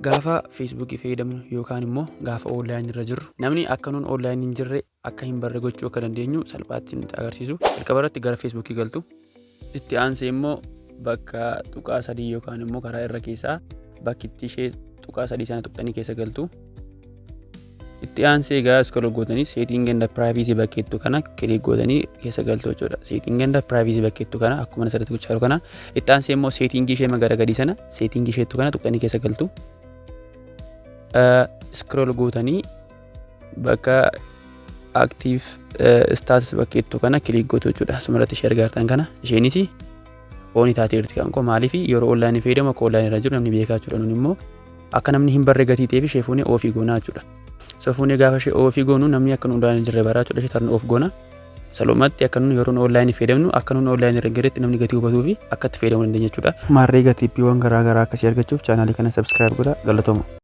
Gaafa Feesbuukii fayyadamnu yookaan immoo gaafa online irra jirru, namni akka nuun online hin jirre akka hin barre gochuu akka dandeenyu salphaatti nutti agarsiisu. Jalqaba irratti gara Feesbuukii galtu. Itti aansee immoo bakka tuqaa sadii yookaan immoo karaa irra keessaa bakki itti ishee tuqaa sadii sana tuqxanii keessa galtu. Itti aansee egaa scroll gootanii setting and privacy bakkeettu kana click gootanii keessa galtu jechuudha. Setting and privacy bakkeettu kana akkuma asirratti gochaa jiru kana. Itti aansee immoo setting ishee magara gadii sana, setting isheettu kana tuqxanii keessa galtu. Scroll gootanii bakka active status bakkeettu kana click gootu jechuudha. Asumarratti ishee argaa kana isheenis on taateerti. Kan koo maaliif yeroo online fayyadamu akka online irra jiru namni beekaa jechuudha. Nun immoo akka namni hin barre gatii ta'eef ishee fuunee off goonaa jechuudha. So fuunee gaafa ishee off goonu namni akka nu online jirre baraa jechuudha. Ishee turn off goona. Salumatti akka nun yeroo online fayyadamnu akka nun online irra jiretti namni gatii hubatuu fi akka itti fayyadamuu dandeenya jechuudha. Maarree, gatiippiiwwan garaa garaa akkasii argachuuf chaanaalii kana subscribe godhaa. Galatooma.